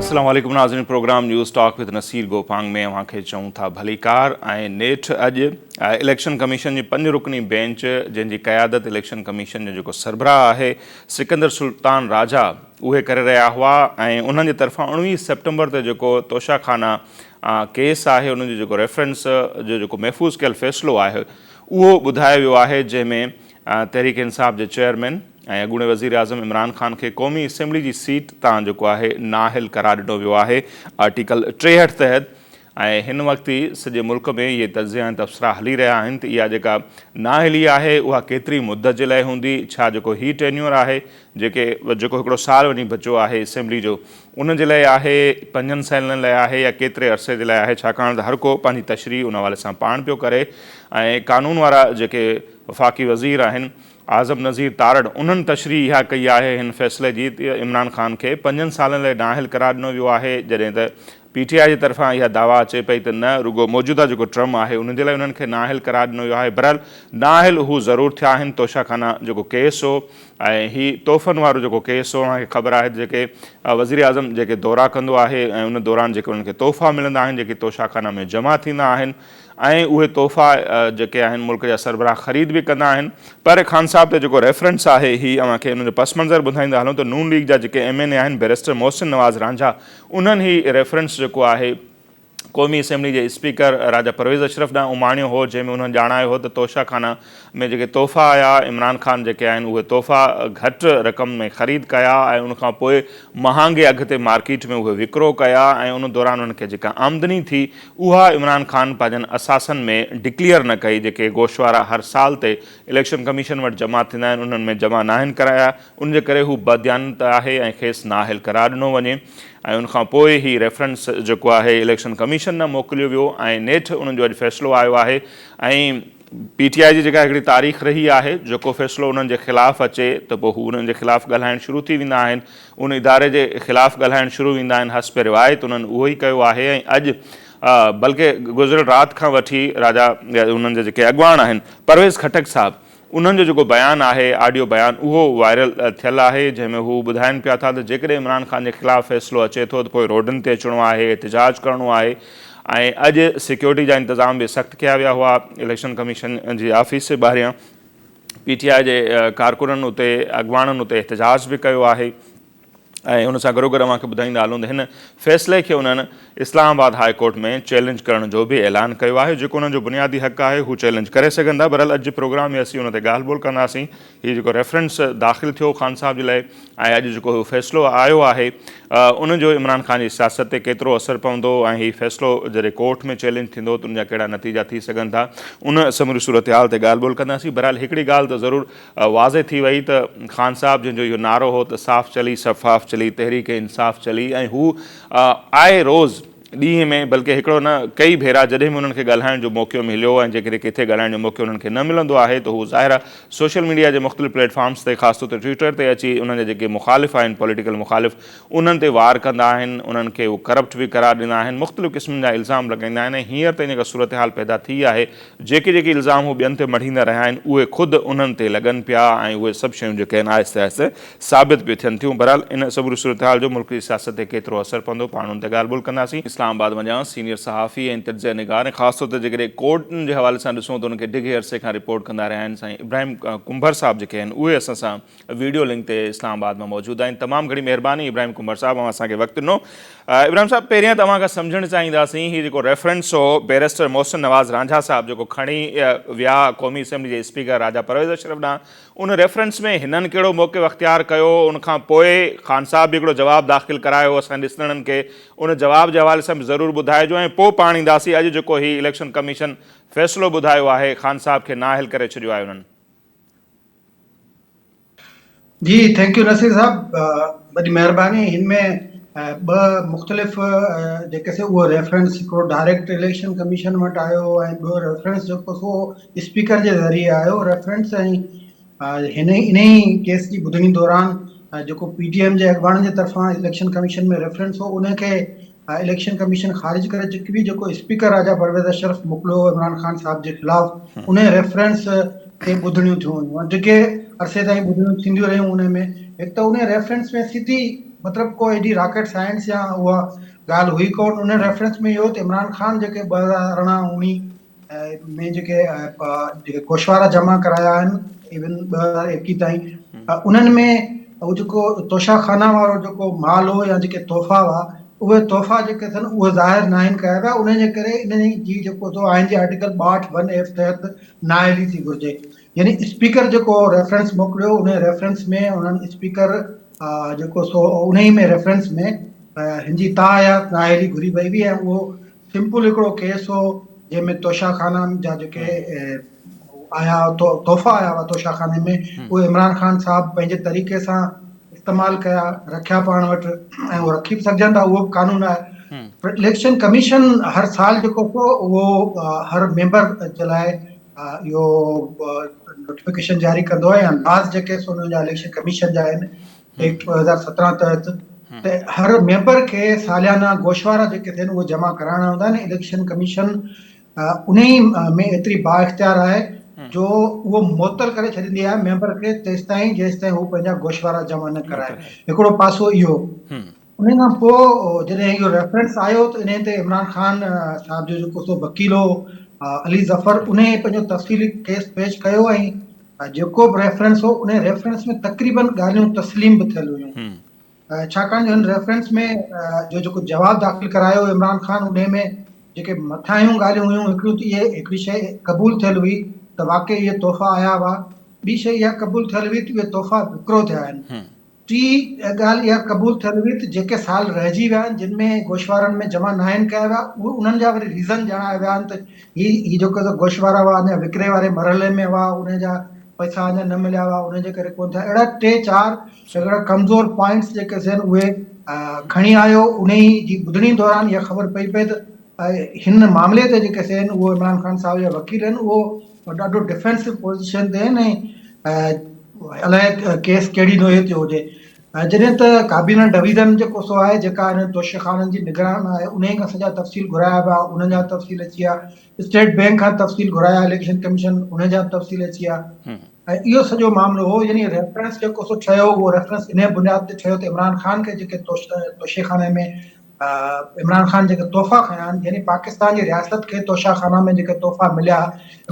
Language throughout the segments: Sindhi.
السلام عليڪم ناظرين programme news talk with Naseer Gopang ۾ اوهان کي چئون ٿا ڀليڪار ۽ نيٺ اڄ اليڪشن ڪميشن جي پنج رڪني بينچ جنهن جي قيادت اليڪشن ڪميشن جو جيڪو سربراهه آهي سڪندر سلطان راجا اهي ڪري رهيا هئا ۽ انهن جي طرفان 19 سيپٽمبر تي جيڪو توشا خانه ڪيس آهي ان جو جيڪو ريفرنس جو جيڪو محفوظ ڪيل فيصلو آهي اهو ٻڌايو ويو آهي جنهن ۾ تحريڪ انصاف جي چيئرمين ۽ اڳوڻي وزيراعظم عمران خان کي قومي اسيمبلي جي سيٽ تان جيڪو آهي نااهل قرار ڏنو ويو آهي آرٽيڪل 63 تحت ۽ هن وقت ئي سڄي ملڪ ۾ اهي تجزيا ۽ تبصرا هلي رهيا آهن ته اها جيڪا نااهلي آهي اها ڪيتري مدت جي لاء هوندي ڇا جيڪو هي ٽينيور آهي جيڪي جيڪو هڪڙو سال وڃي بچيو آهي اسيمبلي جو ان جي لاء آهي پنجن سالن لاء آهي يا ڪيتري عرصي جي لاء آهي ڇاڪاڻ ته هر ڪو پنهنجي تشريح ان حوالي سان پاڻ پيو ڪري ۽ قانون وارا جيڪي وفاقي وزير آهن اعظم نذير تارڙ انهن تشريح اها ڪئي آهي هن فيصلي جي ته عمران خان کي پنجن سالن لاء نااهل قرار ڏنو ويو آهي جڏهن ته پي ٽي آء جي طرفان اها دعويٰ اچي پئي ته نه رڳو موجوده جيڪو ٽرم آهي ان جي لاء انهن کي نااهل قرار ڏنو ويو آهي بهرحال نااهل هو ضرور ٿيا آهن توشه خانه جيڪو ڪيس هو ۽ هي تحفن وارو جيڪو ڪيس هو اوهان کي خبر آهي ته جيڪي وزيراعظم جيڪي دورا ڪندو آهي ۽ ان دوران جيڪي انهن کي تحفا ملندا آهن جيڪي توشه خانه ۾ جمع ٿيندا آهن ۽ اهي تحفا جيڪي آهن ملڪ جا سربراهه خريد به ڪندا آهن پر خان صاحب تي جيڪو ريفرنس آهي هي اوهان کي ان جو پس منظر ٻڌائيندا هلون ته نون ليگ جا جيڪي ايم اين اي آهن بئريسٽر محسن نواز رانجها انهن هي ريفرنس جيڪو آهي قومي اسيمبلي جي اسپيڪر راجا پرويز اشرف ڏانهن اماڻيو هو جنهن ۾ انهن ڄاڻايو هو ته توشه خانه ۾ جيڪي تحفا آيا عمران خان جيڪي آهن اهي تحفا گهٽ رقم ۾ خريد ڪيا ۽ ان کان پوء مهانگي اگهه تي مارڪيٽ ۾ اهي وڪرو ڪيا ۽ ان دوران انهن کي جيڪا آمدني ٿي اها عمران خان پنهنجن اثاثن ۾ ڊڪليئر نه ڪئي، جيڪي گوشوارا هر سال تي اليڪشن ڪميشن وٽ جمع ٿيندا آهن انهن ۾ جمع ناهن ڪرايا، ان جي ڪري هو بدديانت آهي ۽ کيس نااهل قرار ڏنو وڃي ۽ ان کان پوء هي ريفرنس جيڪو آهي اليڪشن ڪميشن ڏانهن موڪليو ويو ۽ نيٺ انهن جو اڄ فيصلو آيو آهي ۽ پي ٽي آء جي جيڪا هڪڙي تاريخ رهي آهي جيڪو فيصلو انهن جي خلاف اچي ته پوء هو انهن جي خلاف ڳالهائڻ شروع ٿي ويندا آهن. ان اداري جي خلاف ڳالهائڻ شروع ويندا آهن حسب روايت انهن اهو ئي ڪيو آهي ۽ اڄ بلڪه گذريل رات کان وٺي راجا انهن جا جيڪي اڳواڻ آهن پرويز خٽڪ صاحب انهن جو جيڪو بيان آهي آڊيو بيان اهو وائرل ٿيل آهي جنهن ۾ هو ٻڌائن پيا ٿا ته جيڪڏهن عمران خان جي خلاف فيصلو اچي ٿو ته پوء روڊن تي اچڻو آهي احتجاج ڪرڻو آهي ۽ اڄ سيڪيورٽي جا انتظام به سخت ڪيا ويا هئا اليڪشن ڪميشن جي آفيس جي ٻاهريان پي ٽي آء جي ڪارڪنن اتي اڳواڻن اتي احتجاج به ڪيو آهي ۽ ان سان گڏوگڏ اوهان کي ٻڌائيندا هلون ته هن فيصلي کي انهن اسلام آباد هاء ڪورٽ ۾ چئلينج ڪرڻ جو به اعلان ڪيو آهي جيڪو انهن جو بنيادي حق آهي هو چئلينج ڪري سگهن ٿا بهرحال اڄ جي پروگرام ۾ اسين ان تي ڳالهه ٻولهه ڪنداسين هي جيڪو ريفرنس داخل ٿيو خان صاحب جي لاء ۽ اڄ جيڪو هو فيصلو آيو آهي ان جو عمران خان جي سياست تي ڪيترو اثر پوندو ۽ هي فيصلو جڏهن ڪورٽ ۾ چئلينج ٿيندو ته ان جا ڪهڙا نتيجا ٿي سگهن ٿا ان سموري صورتحال تي ڳالهه ٻولهه ڪنداسين بهرحال هڪڙي ڳالهه ته ضرور واضح ٿي وئي ته خان صاحب جنهن جو اهو نعرو هو ته صاف چلي شفاف چلي تحريڪ انصاف چلي ۽ هو آئي روز ڏينهن ۾ بلڪه هڪڙو نه ڪئي ڀيرا جڏهن به انهن کي ڳالهائڻ جو موقعو مليو ۽ جيڪڏهن ڪٿي ڳالهائڻ جو موقعو انهن کي نه ملندو آهي ته هو ظاهر آهي سوشل ميڊيا جي مختلف پليٽ فارمز تي خاص طور تي ٽوئٽر تي اچي انهن جا جيڪي مخالف آهن پوليٽيڪل مخالف انهن تي وار ڪندا آهن انهن کي هو ڪرپٽ به قرار ڏيندا آهن مختلف قسمن جا الزام لڳائيندا آهن ۽ هينئر تائين جيڪا صورتحال پيدا ٿي آهي جيڪي جيڪي الزام هو ٻين تي مڙهيندا رهيا آهن اهي خود انهن تي لڳن پيا ۽ اهي سڀ شيون جيڪي آهن آهستي آهستي ثابت به ٿين ٿيون. بهرحال ان سموري صورتحال جو ملڪ جي سياست تي ڪيترو اثر پوندو پاڻ ان تي ڳالهه ٻولهه ڪنداسين. اسلام آباد منجهان سينيئر صحافي ۽ تجزيه نگار ۽ خاص طور تي جيڪڏهن ڪورٽن جي حوالي سان ڏسون ته ان کي ڊگهي عرصي کان رپورٽ ڪندا رهيا آهن سائين ابراهيم ڪنڀر صاحب جيڪي آهن اهي اسان سان ويڊيو لنڪ تي اسلام آباد مان موجود آهن. تمام گهڻي مهرباني ابراهيم ڪنڀر صاحب اوهان اسان کي وقت ڏنو. ابراهيم صاحب پهريان ته اوهان کان سمجهڻ چاهينداسين هي جيڪو ريفرنس هو بئريسٽر محسن نواز رانجها صاحب جيڪو کڻي ويا قومي اسيمبلي جي اسپيڪر راجا پرويز اشرف ڏانهن ان ريفرنس ۾ هنن ڪهڙو موقف اختيار ڪيو، ان کان پوء خان صاحب به هڪڙو جواب داخل ڪرايو، اسان ڏسندڙن کي ان جواب جي حوالي سان به ضرور ٻڌائجو ۽ پوء پاڻ اينداسين اڄ جيڪو هي اليڪشن ڪميشن فيصلو ٻڌايو آهي خان صاحب کي نااهل ڪري ڇڏيو آهي انهن. جي thank you Naseer صاحب وڏي مهرباني هن ۾ ٻه مختلف جيڪي سي اهو ريفرنس هڪڙو ڊائريڪٽ اليڪشن ڪميشن وٽ آيو ۽ ٻيو ريفرنس جيڪو سو اسپيڪر جي ذريعي آيو ريفرنس ۽ هن انهي ڪيس جي ٻڌڻي دوران جيڪو پي ڊي ايم جي اڳواڻن جي طرفان اليڪشن ڪميشن ۾ ريفرنس هو ان کي اليڪشن ڪميشن خارج ڪري چڪي هئي جيڪو اسپيڪر راجا پرويز اشرف موڪليو هو عمران خان صاحب جي خلاف ان ريفرنس تي ٻڌڻيون ٿيون هيون ڊگهي عرصي تائين ٻڌڻيون ٿينديون رهيون ان ۾ هڪ ته ان ريفرنس ۾ سڌي مطلب ڪو ايڏي راڪيٽ سائنس يا اها ڳالهه هئي ڪون ان ريفرنس ۾ اهو ته عمران خان جيڪي 2018 19 ۾ جيڪي جيڪي گوشوارا جمع ڪرايا آهن ايون 2021 تائين انهن ۾ هو جيڪو توشا خانا وارو جيڪو مال هو يا جيڪي تحفا هئا اهي تحفا جيڪي اٿن اهي ظاهر ناهن ڪيا ويا انهن جي ڪري انهن جي جيڪو ٿو آئين جي آرٽيڪل 62 ون ايف تحت نااهلي ٿي گهرجي يعني اسپيڪر جيڪو ريفرنس موڪليو ان ريفرنس ۾ انهن اسپيڪر جيڪو سو انهي ۾ ريفرنس ۾ هن جي تاحيات نااهلي گهري وئي هئي ۽ اهو سمپل هڪڙو ڪيس هو جنهن ۾ توشا خانه جا جيڪي آيا تحفا آيا هئا توشا خاني ۾ اهي عمران خان صاحب پنهنجي طريقي سان استعمال ڪيا رکيا پاڻ وٽ ۽ اهو رکي به سگهجن ٿا اهو به قانون آهي پر اليڪشن ڪميشن هر سال جيڪو سو اهو هر ميمبر جي لاء اهو نوٽيفڪيشن جاري ڪندو آهي يا لاز جيڪي سو انهن جا اليڪشن ڪميشن جا آهن ايڪٽ 2017 تحت ته هر ميمبر کي ساليانا گوشوارا جيڪي ٿين اهي جمع ڪرائڻا هوندا آهن اليڪشن ڪميشن انهي ۾ ايتري با اختيار آهي جو اهو معطل ڪري ڇڏيندي آهي ميمبر کي تيستائين جيستائين هو پنهنجا گوشوارا جمع نه ڪرائي هڪڙو پاسو اهو انهي کان پوء جڏهن اهو ريفرنس آيو ته انهي تي عمران خان صاحب جو جيڪو سو وڪيل هو علي ظفر انهي پنهنجو تفصيلي ڪيس پيش ڪيو ۽ جيڪو به ريفرنس هو انهي ريفرنس ۾ تقريبن ڳالهيون تسليم به ٿيل هيون ڇاڪاڻ جو هن ريفرنس ۾ جو جيڪو جواب داخل ڪرايو عمران خان انهي ۾ جيڪي مٿاهيون ڳالهيون هيون هڪڙيون ته اهي هڪڙي شيء قبول ٿيل هئي ته واقعي اهي تحفا آيا هئا ٻي شيء اها قبول ٿيل هئي ته اهي تحفا وڪرو ٿيا آهن ٽي ڳالهه اها قبول ٿيل هئي ته جيڪي سال رهجي ويا آهن جن ۾ گوشوارن ۾ جمع ناهن ڪيا ويا اهي انهن جا وري ريزن ڄاڻايا ويا آهن ته هي هي جيڪو سو گوشوارا هئا اڃا وڪري واري مرحلي ۾ هئا انهن جا پئسا اڃا نه مليا هئا انهن جي ڪري ڪونه ٿيا اهڙا ٽي چار اهڙا ڪمزور پوائنٽس جيڪي سين اهي کڻي آيو انهي جي ٻڌڻي دوران اها خبر پئي پئي ته هن معاملي تي جيڪي سين اهو عمران خان صاحب جا وڪيل آهن اهو ڏاڍو ڊفينسو پوزيشن تي آهن ۽ الائي ڪيس ڪهڙي نوعيت جو هجي جڏهن ته ڪابينا ڊويزن جيڪو سو آهي جيڪا انهن توشي خانن جي نگران آهي انهي کان سڄا تفصيل گهرايا ويا انهن جا تفصيل اچي ويا اسٽيٽ بينڪ کان تفصيل گهرايا اليڪشن ڪميشن انهن جا تفصيل اچي ويا ۽ اهو سڄو معاملو هو يعني ريفرنس جيڪو سو ٺهيو اهو ريفرنس انهي بنياد تي ٺهيو ته عمران خان کي جيڪي توشي خاني ۾ عمران خان جيڪي تحفا کنيا آهن يعني پاڪستان جي رياست کي توشا خانه ۾ جيڪي تحفا مليا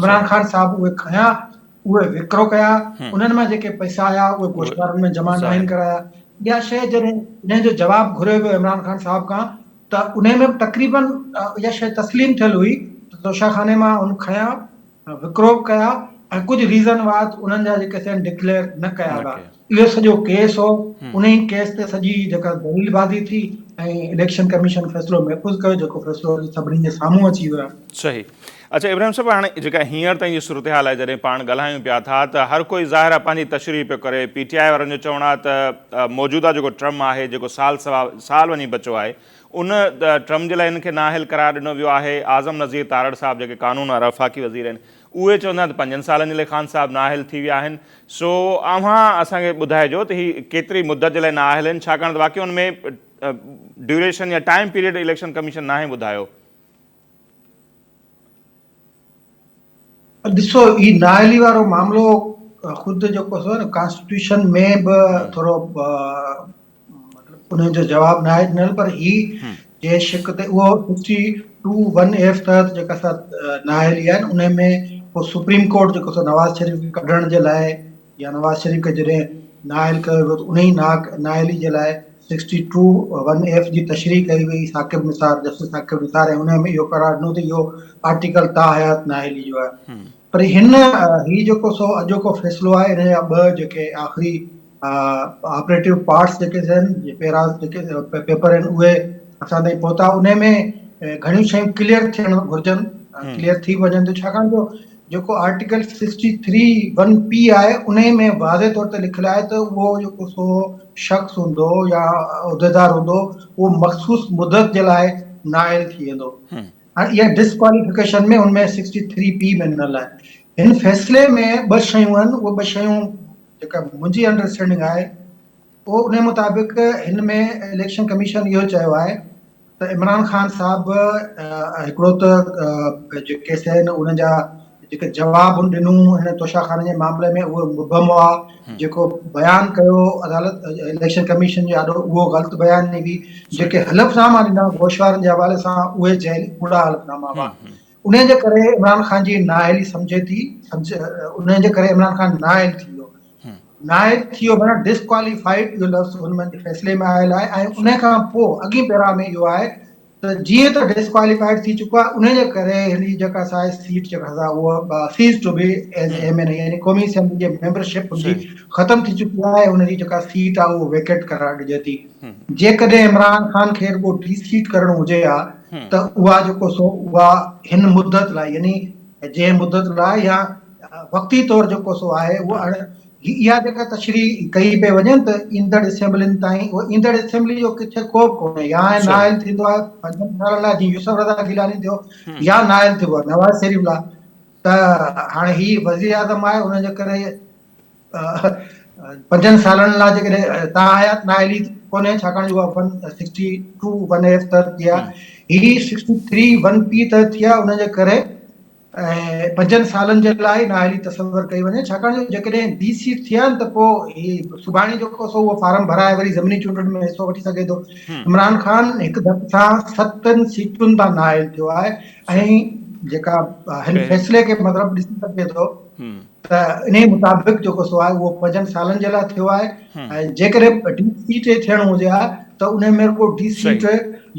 عمران خان صاحب اهي کنيا اهي وڪرو ڪيا انهن مان جيڪي پئسا آيا اهي گوشوارن ۾ جمع ناهن ڪرايا اها شيء جڏهن انهن جو جواب گهريو ويو عمران خان صاحب کان ته انهي ۾ به تقريبن اها شيء تسليم ٿيل هئي ته توشا خاني مان هن کنيا وڪرو به ڪيا ۽ ڪجهه ريزن هئا ته انهن جا جيڪي سين ڊڪليئر نه ڪيا ويا اهو سڄو ڪيس هو انهي ڪيس تي سڄي جيڪا دليل بازي ٿي ۽ اليڪشن ڪميشن فيصلو محفوظ ڪيو جيڪو فيصلو اڄ سڀني جي سامهون اچي ويو آهي. صحيح اڇا ابراهيم صاحب هاڻي جيڪا هينئر تائين جي صورتحال آهي جڏهن پاڻ ڳالهايون پيا ٿا ته هر ڪوئي ظاهر آهي پنهنجي تشريح پيو ڪري پي ٽي آء وارن جو چوڻ آهي ته موجوده جيڪو ٽرم آهي جيڪو سال سوا سال وڃي بچو آهي ان ٽرم جي لاء هن کي نااهل قرار ڏنو ويو آهي، اعظم نذير تارڙ صاحب جيڪي قانون وارا وفاقي وزير آهن اهي چون ٿا ته پنجن سالن جي لاء خان صاحب نااهل ٿي ويا آهن، سو اوهان اسان کي ٻڌائجو ته هي ڪيتري مدت جي لاء نااهل آهن ڇاڪاڻ ته واقعي ان ۾ ڊيوريشن يا ٽائيم پيريڊ اليڪشن ڪميشن ناهي ٻڌايو. ڏسو هي نااهلي وارو معاملو خود جيڪو سو نه ڪانسٽيٽيوشن ۾ به ٿورو مطلب ان جو جواب ناهي ڏنل پر هي جنهن شق تي اهو سڪسٽي ٽو ون ايف تحت جيڪا سا نااهلي آهي ان ۾ پوء سپريم ڪورٽ جيڪو سو نواز شريف کي ڪڍڻ جي لاء يا نواز شريف کي جڏهن نااهل ڪيو ويو ته انهي نااهلي جي لاء سڪسٽي ٽو ون ايف جي تشريح ڪئي وئي ثاقب نثار جسٽس ثاقب نثار ۽ انهي ۾ اهو قرار ڏنو ته اهو آرٽيڪل تاحيات نااهلي جو آهي پر هن هي جيڪو سو اڄوڪو فيصلو آهي ان جا ٻه جيڪي آخري آپريٽو پارٽس جيڪي آهن پيراز جيڪي پيپر آهن اهي اسان تائين پهتا انهي ۾ گهڻيون شيون ڪليئر ٿيڻ گهرجن ڪليئر ٿي وڃن ٿيون ڇاڪاڻ جو جيڪو article sixty three one P آهي انهي ۾ واضح طور تي لکيل آهي ته اهو جيڪو سو شخص هوندو يا عهديدار هوندو اهو مخصوص مدت جي لاء نااهل ٿي ويندو هاڻي اها ڊسڪواليفڪيشن ۾ ان ۾ سڪسٽي ٿري پي ۾ ڏنل آهي هن فيصلي ۾ ٻه شيون آهن اهي ٻه شيون جيڪا منهنجي انڊرسٽينڊنگ آهي اهو انهي مطابق هن ۾ اليڪشن ڪميشن اهو چيو آهي ته عمران خان صاحب هڪڙو ته جيڪي ڪيس آهن انهن جا جيڪي جواب هن ڏنو هن توشا خانه جي معاملي ۾ اهو مبهم هئا، جيڪو بيان ڪيو عدالت اليڪشن ڪميشن جي آڏو اهو غلط بيان هئي، جيڪي حلف ناما ڏنا گوشوارن جي حوالي سان اهي جعلي ڪوڙا حلف ناما هئا. انهي جي ڪري عمران خان جي نااهلي سمجهي ٿي انهي جي ڪري عمران خان نااهل ٿي ويو. نااهل ٿي ويو معنيٰ ڊسڪواليفائيڊ اهو لفظ هن فيصلي ۾ آيل آهي ۽ انهي کان پوء اڳين پيرا ۾ اهو آهي ته جيئن ته ڊسڪواليفائيڊ ٿي چڪو آهي انهي جي ڪري هن جي جيڪا سا سيٽ جيڪا سا اها cease to be as M N A يعني قومي اسيمبلي جي ميمبرشپ هن جي ختم ٿي چڪي آهي ان جي جيڪا سيٽ آهي اهو ويڪيٽ قرار ڏجي ٿي جيڪڏهن عمران خان کي رڳو ڊي سيٽ ڪرڻو هجي ها ته اها جيڪو سو اها هن مدت لاء يعني جنهن مدت لاء يا وقتي طور جيڪو سو آهي اهو هي اها جيڪا تشريح ڪئي پئي وڃي ته ايندڙ اسيمبلين تائين اهو ايندڙ اسيمبلي جو ڪٿي ڪو به ڪونهي يا نااهل ٿيندو آهي پنجن سالن لاء جيئن يوسف رضا گيلاني ٿيو يا نااهل ٿيو آهي نواز شريف لاء ته هاڻي هي وزير اعظم آهي ان جي ڪري پنجن سالن لاء جيڪڏهن تا حيات نااهلي ڪونهي ڇاڪاڻ جو اها one sixty two one F تحت ٿي آهي هي سڪسٽي ٿري ون پي تحت ٿي آهي ان جي ڪري ۽ پنجن سالن جي لاء نااهلي تصور ڪئي وڃي ڇاڪاڻ جو جيڪڏهن ڊي سيٽ ٿيا آهن ته پوء هي سڀاڻي جيڪو سو اهو فارم ڀرائي وري ضمني چونڊن ۾ حصو وٺي سگهي ٿو. عمران خان هڪ ڌڪ سان ستن سيٽن تان نااهل ٿيو آهي ۽ جيڪا هن فيصلي کي مطلب ڏسي سگهجي ٿو ته انهي مطابق جيڪو سو آهي اهو پنجن سالن جي لاء ٿيو آهي ۽ جيڪڏهن ڊي سيٽ ٿيڻو هجي ها ته انهي ۾ رڳو ڊي سيٽ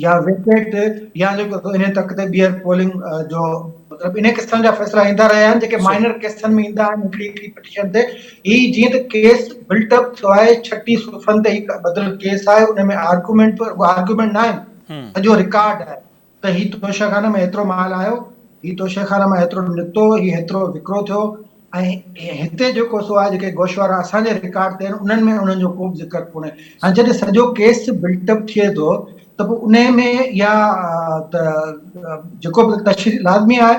يا ويڪيٽ يا جيڪو انهي تڪ تي ٻيهر پولنگ جو مطلب انهي قسم جا فيصلا ايندا رهيا آهن جيڪي مائنر ڪيسن ۾ ايندا آهن هڪڙي هڪڙي پٽيشن تي هي جيئن ته ڪيس بلٽ اپ ٿيو آهي 36 صفحن تي هڪ ٻڌل ڪيس آهي ان ۾ آرگيومينٽ به رڳو آرگيومينٽ نه آهن سڄو رڪارڊ آهي ته هي توشه خانه ۾ هيترو مال آيو، هي توشه خانه مان هيترو نڪتو، هي هيترو وڪرو ٿيو ۽ هتي جيڪو سو آهي جيڪي گوشوارا اسان جي رڪارڊ تي آهن انهن ۾ انهن جو ڪو به ذڪر ڪونهي. هاڻي جڏهن سڄو ڪيس بلٽ اپ ٿئي ٿو ته پوء انهي ۾ اها ته جيڪو به تشريح لازمي آهي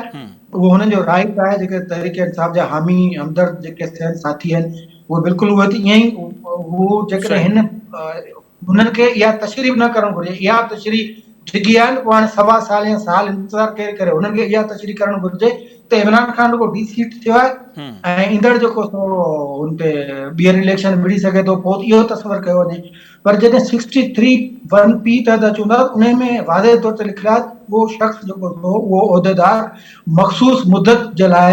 اهو هنن جو رائيٽ آهي جيڪي تحريڪ انصاف جا حامي همدرد جيڪي آهن ساٿي آهن اهي بلڪل اهي ته ائين ئي هو جيڪڏهن هن هنن کي اها تشريح به نه ڪرڻ گهرجي. اها تشريح ڊگهي آهي نه پوء هاڻي سوا سال يا سال انتظار ڪير ڪري. هنن کي اها تشريح ڪرڻ گهرجي ته عمران خان رڳو ڊي سيٽ ٿيو آهي ۽ ايندڙ جيڪو سو هن تي ٻيهر اليڪشن وڙهي سگهي ٿو پوء اهو تصور ڪيو وڃي پر جڏهن سڪسٽي ٿري ون پي تحت اچون ٿا ته انهي ۾ واضح طور تي لکيل آهي ته اهو شخص جيڪو سو اهو عهديدار مخصوص مدت جي لاء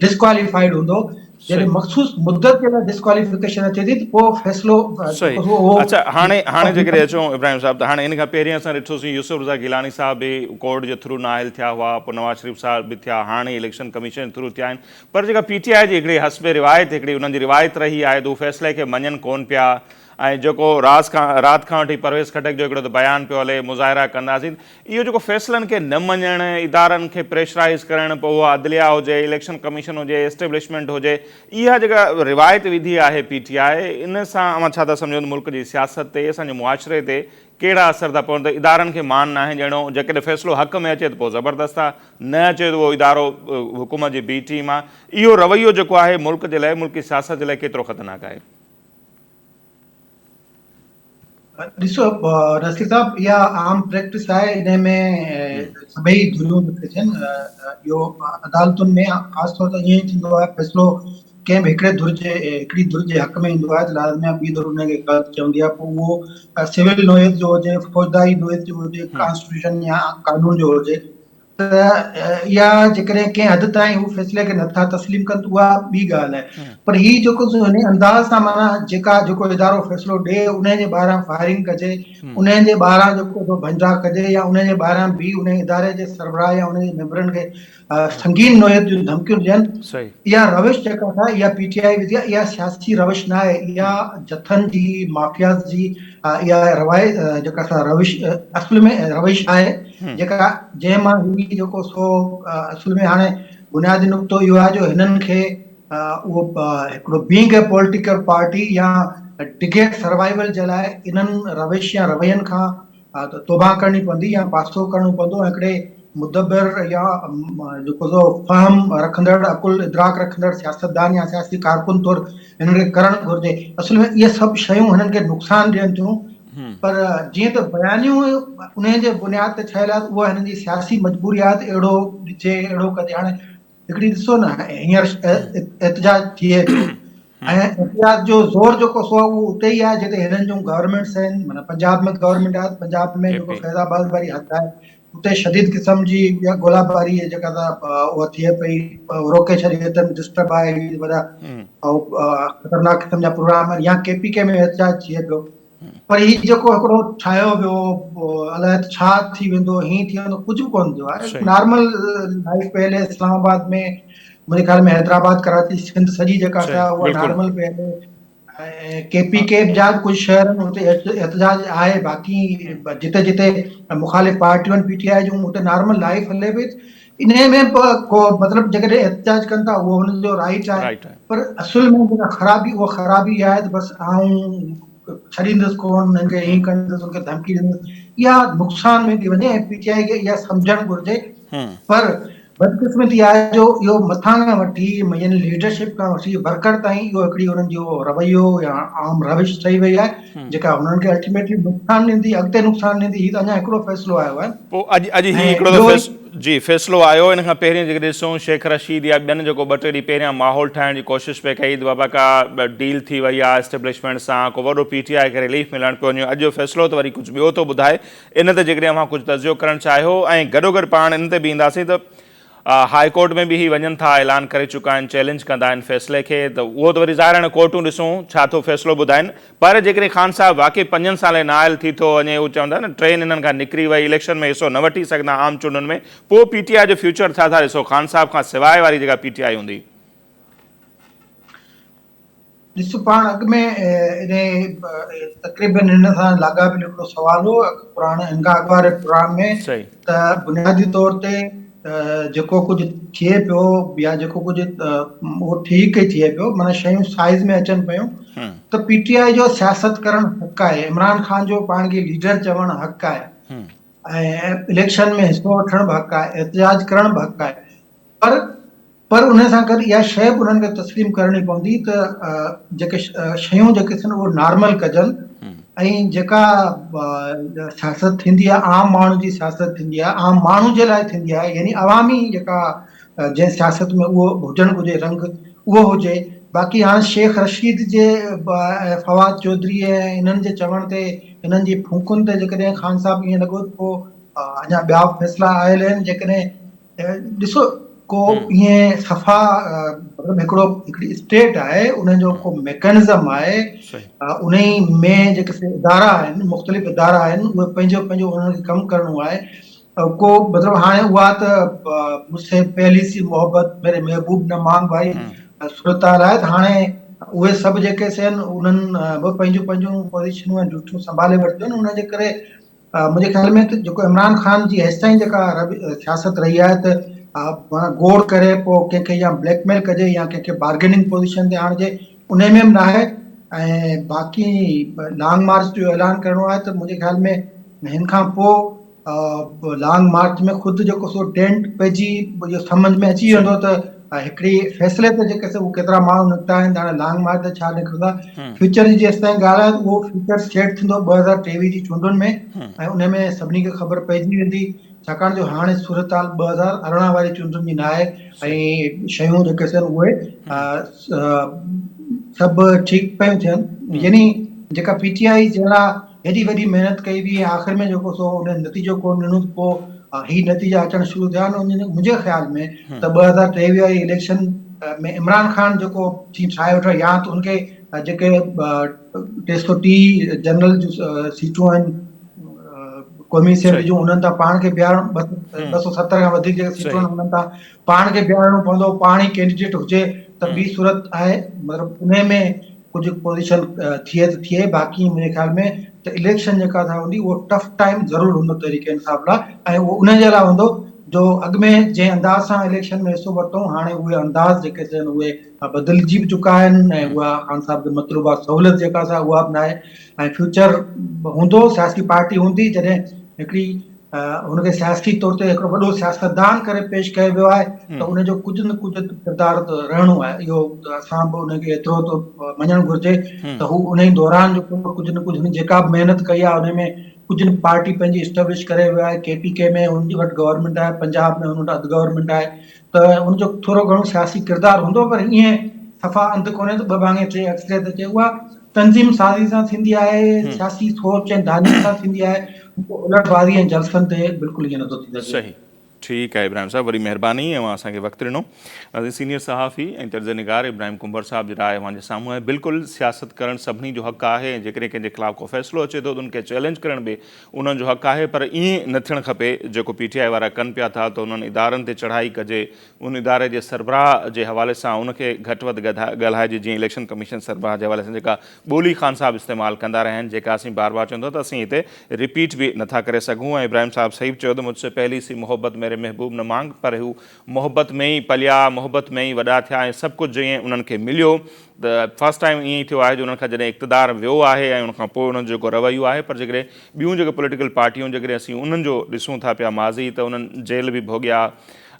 ڊسڪواليفائيڊ هوندو جڏهن مخصوص مدت جي لاء ڊسڪواليفڪيشن اچي ٿي ته پوء فيصلو صحيح اڇا هاڻي هاڻي جيڪڏهن اچون ابراهيم صاحب ته هاڻي ان کان پهرين اسان ڏٺوسين يوسف رضا گيلاني صاحب به ڪورٽ جي ٿرو نااهل ٿيا هئا پوء نواز شريف صاحب به ٿيا هاڻي اليڪشن ڪميشن جي ٿرو ٿيا آهن پر جيڪا پي ٽي آء جي هڪڙي حسب روايت هڪڙي انهن جي روايت رهي آهي ته هو فيصلي کي مڃن ڪون پيا ۽ جيڪو راز کان رات کان وٺي پرويز خٽڪ جو هڪڙو ته بيان پيو هلي مظاهرا ڪنداسين اهو جيڪو فيصلن کي نه مڃڻ، ادارن کي پريشرائيز ڪرڻ پوء اها عدليه هجي، اليڪشن ڪميشن هجي، اسٽيبلشمينٽ هجي، اها جيڪا روايت وڌي آهي پي ٽي آء ان سان اوهان ڇا ٿا سمجهو ته ملڪ جي سياست تي اسان جي معاشري تي ڪهڙا اثر ٿا پون ته ادارن کي مان ناهي ڏيڻو جيڪڏهن فيصلو حق ۾ اچي ته پوء زبردست آهي نه اچي ته اهو ادارو حڪومت جي بي ٽيم آهي اهو رويو جيڪو آهي ملڪ جي لاء ملڪي سياست جي لاء ڪيترو خطرناڪ آهي؟ ڏسو نصير صاحب اها عام پريڪٽس آهي ان ۾ سڀئي ڌريون جيڪي ٿين اهو عدالتن ۾ خاص طور تي ائين ئي ٿيندو آهي فيصلو ڪنهن به هڪڙي ڌر جي هڪڙي ڌر جي حق ۾ ايندو آهي ته لازمي آهي ٻي ڌر ان کي غلط چوندي آهي پوء اهو سول نوعيت جو هجي فوجداري نوعيت جو هجي ڪانسٽيٽيوشن يا قانون جو هجي ته اها جيڪڏهن ڪنهن حد تائين هو فيصلي کي نٿا تسليم ڪن ته اها ٻي ڳالهه آهي پر هي جيڪو هن انداز سان معنيٰ جيڪا جيڪو ادارو فيصلو ڏي ان جي ٻاهران فائرنگ ڪجي ان جي ٻاهران جيڪو سو ڀنجا ڪجي يا ان جي ٻاهران به ان اداري جي سربراهه يا ان جي ميمبرن کي سنگين نوعيت جون ڌمڪيون ڏين اها روش جيڪا آهي اها پي ٽي آء وڌي آهي اها سياسي روش نه آهي اها جٿن جي مافياز جي اها روايت جيڪا سا روش اصل ۾ روش آهي جيڪا جنهن مان هي جيڪو سو اصل ۾ هاڻي بنيادي نقطو اهو آهي جو هنن کي اهو هڪڙو بينگ اي پوليٽيڪل پارٽي يا ڊگهي سروائيول جي لاء انهن روش يا روين کان توبه ڪرڻي پوندي يا پاسو ڪرڻو پوندو ۽ هڪڙي مدبر يا جيڪو سو فهم رکندڙ عقل ادراڪ رکندڙ سياستدان يا سياسي ڪارڪن طور هنن کي ڪرڻ گهرجي اصل ۾ اهي سڀ شيون هنن کي نقصان ڏين ٿيون پر جيئن ته بيانيون انهي جي بنياد تي ٺهيل آهي اها هنن جي سياسي مجبوري آهي ته اهڙو ڏجي اهڙو ڪجي هاڻي هڪڙي ڏسو نه هينئر احتجاج ٿئي ٿو ۽ احتجاج جو زور جيڪو سو اهو اتي ئي آهي جتي هنن جون گورنمينٽس آهن معنيٰ پنجاب ۾ گورنمينٽ آهي پنجاب ۾ جيڪو فيض آباد واري حد آهي اتي شديد قسم جي گولا باري جيڪا ته اها ٿئي پئي روڪي ڇڏي اٿن ڊسٽرب آهي وڏا خطرناڪ قسم جا پروگرام آهن يا ڪي پي ڪي ۾ احتجاج ٿئي پيو پر هي جيڪو هڪڙو ٺاهيو ويو الائي ڇا ٿي ويندو هين ٿي ويندو ڪجهه به ڪونه ٿيو آهي نارمل لائف پئي هلي اسلام آباد ۾ منهنجي خيال ۾ حيدرآباد ڪراچي سنڌ سڄي جيڪا سا اها نارمل پئي هلي ۽ ڪي پي ڪي جا به ڪجهه شهر آهن اتي احتجاج آهي باقي جتي جتي مخالف پارٽيون آهن پي ٽي آء جون اتي نارمل لائف هلي پئي انهي ۾ به ڪو مطلب جيڪڏهن احتجاج ڪن ٿا اهو هنن جو رائيٽ آهي پر اصل ۾ جيڪا خرابي اها خرابي اها آهي ته بس آئون ڇڏيندس ڪون انهن کي ائين ڪندس ان کي ڌمڪي ڏيندس اها نقصان ۾ ٿي وڃي ۽ پي ٽي آء کي اها سمجهڻ گهرجي پر بدقسمتي آهي جو اهو مٿان کان وٺي يعني ليڊرشپ کان وٺي ورڪر تائين اهو هڪڙي انهن جو رويو يا عام روش ٺهي وئي آهي جيڪا هنن کي الٽيميٽلي نقصان ڏيندي اڳتي نقصان ڏيندي هي ته اڃا هڪڙو فيصلو آيو آهي پوء اڄ اڄ هي هڪڙو ته جي فيصلو آيو ان کان پهرين جيڪڏهن ڏسون شيخ رشيد يا ٻين جيڪو ٻه ٽي ڏينهن پهريان ماحول ٺاهڻ جي ڪوشش پئي ڪئي ته بابا ڪا ڊيل ٿي وئي آهي اسٽيبلشمينٽ سان ڪو وڏو پي ٽي آء کي رليف ملڻ پيو وڃي اڄ جو فيصلو ته وري ڪجهه ٻيو ٿو ٻڌائي ان تي جيڪڏهن اوهان ڪجهه تجزيو ڪرڻ چاهيو ۽ گڏوگڏ پاڻ ان تي به اينداسين ته هاء ڪورٽ ۾ به هي وڃن ٿا اعلان ڪري چڪا آهن چئلينج ڪندا آهن فيصلي کي ته اهو ته وري ظاهر آهي ڪورٽون ڏسون ڇا ٿو فيصلو ٻڌائن پر جيڪڏهن خان صاحب واقعي پنجن سالن لاء نااهل ٿي ٿو وڃي هو چوندا نه ٽرين انهن کان نڪري وئي اليڪشن ۾ حصو نه وٺي سگهندا عام چونڊن ۾ پوء پي ٽي آء جو فيوچر ڇا ٿا ڏسو خان صاحب کان سواء واري جيڪا پي ٽي آء هوندي. ڏس پاڻ اڳ ۾ انهي تقريبن هن سان لاڳاپيل هڪڙو سوال هو پراڻي هن کان اڳ واري پروگرام ۾ ته بنيادي طور تي جيڪو ڪجهه ٿئي پيو يا جيڪو ڪجهه اهو ٺيڪ ئي ٿئي پيو معنيٰ شيون سائز ۾ اچن پيون ته پي ٽي آء جو سياست ڪرڻ حق آهي عمران خان جو پاڻ کي ليڊر چوڻ حق آهي ۽ اليڪشن ۾ حصو وٺڻ به حق آهي احتجاج ڪرڻ به حق آهي پر پر ان سان گڏ اها شيء به انهن کي تسليم ڪرڻي پوندي ته جيڪي شيون جيڪي ٿين اهي نارمل ڪجن ۽ جيڪا سياست ٿيندي آهي عام ماڻهو جي سياست ٿيندي آهي عام ماڻهو جي لاء ٿيندي آهي يعني عوامي جيڪا جنهن سياست ۾ اهو هجڻ گهرجي رنگ اهو هجي باقي هاڻ شيخ رشيد جي فواد چوڌري ۽ انهن جي چوڻ تي انهن جي ڦوڪن تي جيڪڏهن خان صاحب ائين لڳو ته پوء اڃا ٻيا به فيصلا آيل آهن جيڪڏهن ڏسو ڪو ائين صفا مطلب هڪڙو هڪڙي اسٽيٽ آهي ان جو ڪو ميڪنزم آهي ان ۾ جيڪي ادارا آهن مختلف ادارا آهن اهي پنهنجو پنهنجو انهن کي ڪم ڪرڻو آهي ڪو مطلب هاڻي اها ته مون سي پهلي سي محبت ميري محبوب نه مانگ ڀائي صورتحال آهي ته هاڻي اهي سڀ جيڪي سي آهن انهن به پنهنجون پنهنجون پوزيشنون ۽ ڊيوٽيون سنڀالي ورتيون آهن ان جي ڪري منهنجي خيال ۾ ته جيڪو عمران خان جي هيستائين جيڪا سياست رهي آهي ته معنيٰ گوڙ ڪري پوء ڪنهن کي يا بليڪ ميل ڪجي يا ڪنهن کي بارگيننگ پوزيشن تي آڻجي انهي ۾ به ناهي ۽ باقي لانگ مارچ جو اعلان ڪرڻو آهي ته منهنجي خيال ۾ هن کان پوء لانگ مارچ ۾ خود جيڪو سو ڊينٽ پئجي اهو سمجھ ۾ اچي ويندو ته هڪڙي فيصلي تي جيڪي سو ڪيترا ماڻهو نڪتا آهن هاڻي لانگ مارچ تي ڇا نڪرندا فيوچر جي جيستائين ڳالهه آهي اهو فيوچر سيٽ ٿيندو 2023 جي چونڊن ۾ ۽ ان ۾ سڀني کي خبر پئجي ويندي ڇاڪاڻ جو هاڻي صورتحال 2018 واري چونڊن جي ناهي ۽ شيون جيڪي سن اهي سڀ ٺيڪ پيون ٿين يعني جيڪا پي ٽي آء جنهن لاء هيڏي وڏي محنت ڪئي هئي ۽ آخر ۾ جيڪو سو ان نتيجو ڪونه ڏنو ته پوء هي نتيجا اچڻ شروع ٿيا آهن منهنجي خيال ۾ ته 2023 واري اليڪشن ۾ عمران خان جيڪو ٿي ٺاهي ويٺو يا ته ان کي جيڪي 330 جنرل جون سيٽون آهن قومي اسيمبلي جون انهن تان پاڻ کي بيهارڻ 270 کان وڌيڪ جيڪي سيٽون آهن انهن تان پاڻ کي بيهارڻو پوندو پاڻ ئي ڪينڊيڊيٽ هجي ته ٻي صورت آهي مطلب انهي ۾ ڪجهه پوزيشن ٿئي ته ٿئي باقي منهنجي خيال ۾ ته اليڪشن جيڪا ٿا هوندي اهو ٽف ٽائيم ضرور هوندو تحريڪ انصاف لاء ۽ اهو ان جي لاء هوندو جو اڳ ۾ جنهن انداز سان اليڪشن ۾ حصو ورتو هاڻي اهي انداز جيڪي ٿين اهي بدلجي به چڪا آهن ۽ اها خان صاحب کي مطلوبه سهولت جيڪا سا اها به ناهي ۽ فيوچر هوندو سياسي پارٽي هوندي جڏهن هڪڙي هن کي سياسي طور تي هڪڙو وڏو سياستدان ڪري پيش ڪيو ويو آهي ته ان جو ڪجهه نه ڪجهه ڪردار ته رهڻو آهي اهو ته اسان به ان کي ايترو ته مڃڻ گهرجي ته هو ان دوران جو ڪجهه نه ڪجهه هن جيڪا به محنت ڪئي آهي ان ۾ ڪجهه پارٽي پنهنجي اسٽيبلش ڪري ويو آهي ڪي پي ڪي ۾ ان وٽ گورنمينٽ آهي پنجاب ۾ ان وٽ اڌ گورنمينٽ آهي ته ان جو ٿورو گهڻو سياسي ڪردار هوندو پر ائين صفا انڌ ڪونهي ته ٻه ڀاڱي ٽي اڪثريت اچي اها تنظيم سازي سان ٿيندي آهي سياسي سوچ ۽ داني سان ٿيندي آهي الٽ بازي ۽ جلسن تي بلڪل ائين نٿو ٿي سگهي. صحيح ٺيڪ آهي ابراهيم صاحب وڏي مهرباني اوهان اسان کي وقت ڏنو. ناظرين سينيئر صحافي ۽ تجزيه نگار ابراهيم ڪنڀر صاحب جي راء اوهان جي سامهون آهي بلڪل سياست ڪرڻ سڀني جو حق آهي ۽ جيڪڏهن ڪنهن جي خلاف ڪو فيصلو اچي ٿو ته ان کي چئلينج ڪرڻ به انهن جو حق آهي پر ائين نه ٿيڻ کپي جيڪو پي ٽي آء وارا ڪن پيا ٿا ته انهن ادارن تي چڙهائي ڪجي ان اداري جي سربراهه جي حوالي سان ان کي گهٽ وڌ ڳالهائجي جيئن اليڪشن ڪميشن سربراهه جي حوالي سان جيڪا ٻولي خان صاحب استعمال ڪندا رهيا آهن جيڪا اسين بار بار چون ٿا ته اسين هتي رپيٽ به نٿا ڪري سگهون ۽ ابراهيم صاحب صحيح به چيو ته مجھ سي پهلي سي محبت ميري محبوب نه مانگ پر هو محبت ۾ ئي پليا محبت ۾ ئي وڏا ٿيا ۽ سڀ ڪجهه جيئن انهن کي مليو ته فرسٽ ٽائيم ائين ئي ٿيو آهي جو انهن کان جڏهن اقتدار ويو آهي ۽ ان کان پوء انهن جو جيڪو رويو آهي پر جيڪڏهن ٻيون جيڪي پوليٽيڪل پارٽيون جيڪڏهن اسين انهن جو ڏسون ٿا پيا ماضي ته انهن جيل به ڀوڳيا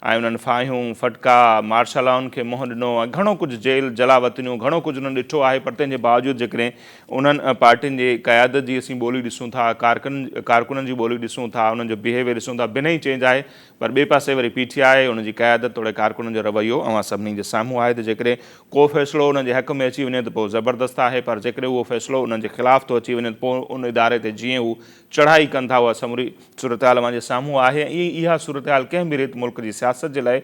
۽ انهن ڦاهيون، ڦٽڪا، مارشلائن کي منهن ڏنو ۽ گهڻو ڪجهه جيل، جلاوطنيون، گهڻو ڪجهه انهن ڏٺو آهي پر تنهن جي باوجود جيڪڏهن انهن پارٽين جي قيادت جي اسين ٻولي ڏسون ٿا، ڪارڪن ڪارڪنن جي ٻولي ڏسون ٿا، انهن جو بيهيويئر ڏسون ٿا بنهه ئي چينج آهي پر ٻئي پاسي وري پي ٽي آء ان جي قيادت توڙي ڪارڪنن جو رويو اوهان سڀني جي سامهون آهي ته جيڪڏهن ڪو فيصلو انهن جي حق ۾ اچي وڃي ته پوء زبردست آهي پر جيڪڏهن اهو فيصلو انهن جي خلاف ٿو اچي وڃي ته پوء ان اداري تي جيئن هو چڙهائي ڪن ٿا اها سموري صورتحال اوهان جي سامهون آهي ۽ اها صورتحال ڪنهن به ريت ملڪ جي سياست جي لاء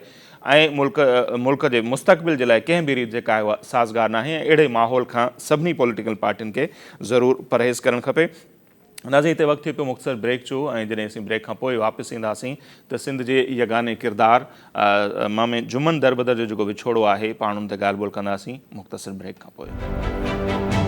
۽ ملڪ ملڪ جي مستقبل جي لاء ڪنهن به ريت جيڪا آهي اها سازگار ناهي ۽ اهڙي ماحول کان سڀني پوليٽيڪل پارٽين کي ضرور پرهيز ڪرڻ کپي. ناظرين هتي وقت ٿي پيو مختصر بريڪ جو ۽ جڏهن اسين بريڪ کان پوء واپس اينداسين ته سنڌ جي يگاني ڪردار مامي جمن دربدر جو جيڪو وڇوڙو آهي پاڻ ان تي ڳالهه ٻولهه ڪنداسين مختصر بريڪ کان پوء.